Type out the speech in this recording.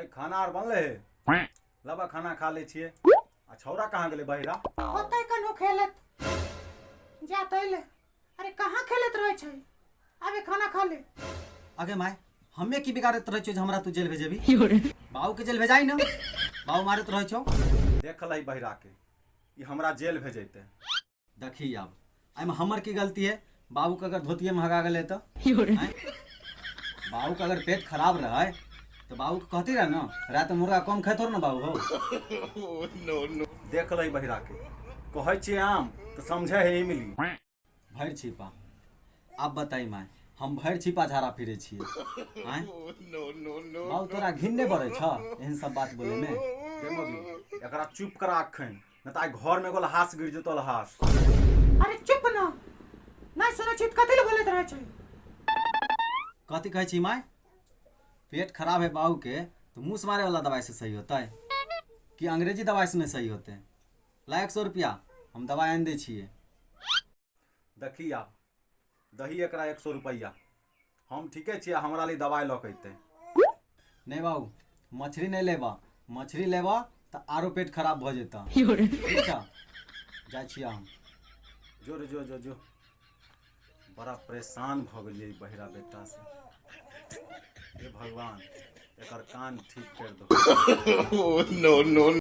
अरे खाना आर बनले है, लबा खाना खा ले छियै। आ छौड़ा कहाँ गेलै बहिरा? होतै कनो खेलत जा तैले। अरे कहाँ खेलत रहै छै, आबे खाना खा ले। अगे माय, हमे की बिगाड़ैत रहै छियौ जे हमरा तू जेल भेजेबी? बाबू के जेल भेजाई ना, बाबू मारैत रहै छौ। देख लही बहिरा के, ई हमरा जेल भेजेतै। देखी आब एहिमे हमर की गलती है? बाबू के अगर धोतिये में हगा गेलै तऽ? बाबू के अगर पेट खराब रहै तऽ बाबू के कहती रहे ना, रात में मुर्गा कम खेतो ना बाबू हो। देख लही बहिरा के, कहै छियै आम तऽ समझे है इमली। भरि छिपा आब बताई माय, हम भरि छिपा झाड़ा फिरे छियै। आँय बाबू, तोरा घिन नहि बरै छ एहन सब बात बोले में? रे मगी, एकरा चुप करा अखन, नहि तऽ आइ घर में एगो लहास गिर जेतौ लहास। अरे चुप ना, नहीं सुनै छी तऽ कथी लए बोलैत रहै छै? कथी कहै छी माय? पेट खराब है बाबू के तो मुँह मारे वाला दवाई से सही होता है कि अंग्रेजी दवाई से नहीं सही होते? ला 100 रुपया, हम दवाई आनि दै छियै। देखी आब दही एकरा 100 रुपैआ, हम ठीके छियै, हमरा लिए दवाई लऽ के अयतै। नहीं बाबू, मछली नहीं लेबा, मछली लेबा तऽ आरो पेट खराब भऽ जेतऽ। ठीक छ, जाइ छियै हम। जो रे जो जो जो, बड़ा परेशान भऽ गेलियै ई बहिरा बेटा से। हे भगवान, एकर कान ठीक कर दो। No, no.